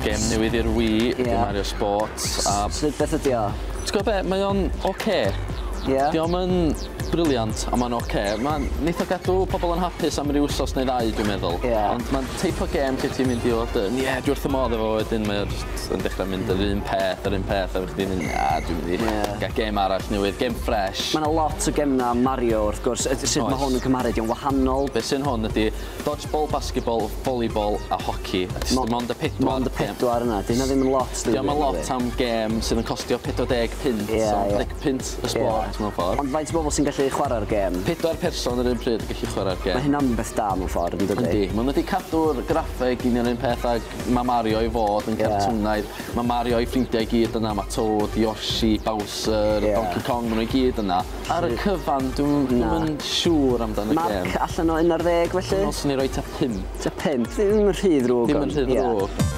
Gêm newydd i'r Wii, ydy Mario Sports. A Sut beth ydi o? Ti'n gwybod be, mae o'n ocê. Dio'm yn brilliant, ond mae'n ocê. Mae'n neith o gadw pobl yn hapus am ryw wsos neu ddau, dwi'n meddwl. Ond mae'n teip o gêm lle ti'n mynd i fod yn, ie, dwi wrth y modd efo, wedyn mae o jyst yn dechrau mynd yr un peth, yr un peth, a chdi'n mynd, a dwi'n mynd i gael gêm arall newydd, gêm fresh. Mae yna lot o gemna Mario, wrth gwrs. Sut mae hwn yn cymharu? Dio'n wahanol? Be sy'n hwn ydy dodgeball, basketball, volleyball a hockey. A jyst mond y pedwar. Mond y pedwar yna. Di hynna ddim yn lot. Dio'm yn lot am gêm sydd yn costio 40 punt. So 10 punt y sport mewn ffordd. Ond faint o bobl sy'n gallu chwarae'r gêm? Pedwar person yr un pryd yn gallu chwarae'r gêm. Mae hynna'n beth da mewn ffordd, yn dydi? Yndi. Maen nhw wedi cadw'r graffeg union un peth ag mae Mario i fod yn cartwnaidd. Mae Mario i ffrindiau i gyd yna. Mae Toad, Yoshi, Bowser, Donkey Kong, maen nhw i gyd yna. Ar y cyfan, dwi'm yn siŵr amdan y gêm. Marc allan o 11 felly? Dwi'n meddwl swn i roi tua 5. Tua 5? Ddim yn rhy ddrwg. Ddim yn rhy ddrwg.